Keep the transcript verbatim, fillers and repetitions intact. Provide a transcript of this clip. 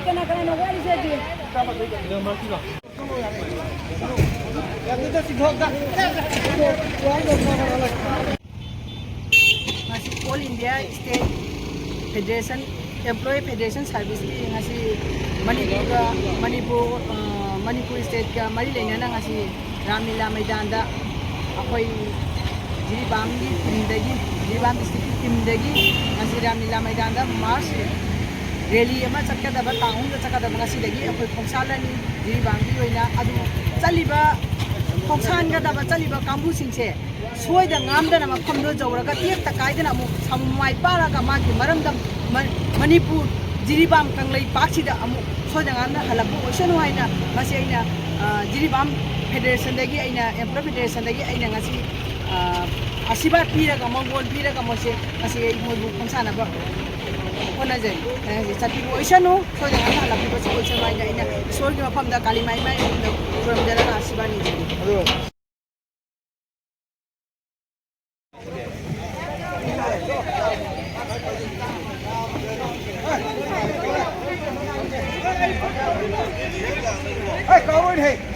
ꯀꯅꯥ ꯀꯅꯥꯅꯣ ꯋꯥꯔꯤꯁꯦ ꯍꯧꯖꯤꯛ? ꯉꯁꯤ All India State Federation, Employee Federation Service ꯀꯤ ꯉꯁꯤ ꯃꯅꯤꯄꯨꯔꯒ, ꯃꯅꯤꯄꯨꯔ, ꯑ, ꯃꯅꯤꯄꯨꯔ state ꯀ ꯃꯔꯤ ꯂꯩꯅꯅ ꯉꯁꯤ ꯔꯥꯝꯂꯤꯂꯥ ꯃꯩꯗꯥꯟꯗ ꯑꯩꯈꯣꯏ ꯖꯤꯔꯤꯕꯥꯝꯒꯤ team ꯗꯒꯤ, ꯖꯤꯔꯤꯕꯥꯝ district ꯀꯤ team ꯗꯒꯤ ꯉꯁꯤ ꯔꯥꯝꯂꯤꯂꯥ ꯃꯩꯗꯥꯟꯗ march rally ꯑꯃ ꯆꯠꯀꯗꯕ, ꯇꯥꯡ ꯑꯍꯨꯝꯗ ꯆꯠꯀꯗꯕ ꯉꯁꯤꯗꯒꯤ ꯑꯩꯈꯣꯏ ꯈꯣꯡꯁꯥꯜꯂꯅꯤ ꯖꯤꯔꯤꯕꯥꯝꯒꯤ ꯑꯣꯏꯅ꯫ ꯑꯗꯨ ꯆꯠꯂꯤꯕ, ꯈꯣꯡꯁꯥꯟꯒꯗꯕ ꯆꯠꯂꯤꯕ ꯀꯥꯡꯕꯨꯁꯤꯡꯁꯦ ꯁꯣꯏꯗ ꯉꯥꯝꯗꯅ ꯃꯐꯝꯗꯣ ꯌꯧꯔꯒ ꯇꯦꯛꯇ ꯀꯥꯏꯗꯅ ꯑꯃꯨꯛ ꯁꯃꯨ ꯃꯥꯏ ꯄꯥꯛꯂꯒ ꯃꯥꯒꯤ ꯃꯔꯝꯗꯝ ꯃ-, ꯃꯅꯤꯄꯨꯔ ꯖꯤꯔꯤꯕꯥꯝ ꯀꯪꯂꯩꯄꯥꯛꯁꯤꯗ ꯑꯃꯨꯛ ꯁꯣꯏꯗ ꯉꯥꯝꯗꯅ ꯍꯜꯂꯛꯄ ꯑꯣꯏꯁꯅꯨ ꯍꯥꯏꯅ ꯉꯁꯤ ꯑꯩꯅ, ꯑ, ꯖꯤꯔꯤꯕꯥꯝ Federation ꯗꯒꯤ ꯑꯩꯅ, Employee Federation ꯗꯒꯤ ꯑꯩꯅ ꯉꯁꯤ, ꯑ, ꯑꯁꯤꯔꯕꯥꯗ ꯄꯤꯔꯒ, ꯃꯪꯒꯣꯜ ꯄꯤꯔꯒ ꯃꯣꯏꯁꯦ ꯉꯁꯤ ꯑꯩ ꯃꯣꯏꯕꯨ ꯈꯣꯡꯁꯥꯟꯅꯕ ꯍꯣꯠꯅꯖꯔꯤ꯫ ꯑ, ꯆꯠꯄꯤꯕ ꯑꯣꯏꯁꯅꯨ, ꯁꯣꯏꯗ ꯉꯥꯝꯗꯅ ꯍꯜꯂꯛꯄꯤꯕꯁꯨ ꯑꯣꯏꯁꯅꯨ ꯍꯥꯏꯅ ꯑꯩꯅ ꯏꯁꯣꯔꯒꯤ ꯃꯐꯝꯗ ꯀꯥꯂꯤ ꯃꯥꯏ ꯃꯥꯏ ꯈꯨꯔꯨꯝꯖꯔꯒ ꯑꯁꯤꯔꯕꯥꯗ ꯅꯤꯖꯔꯤ꯫ Hey, coward, hey.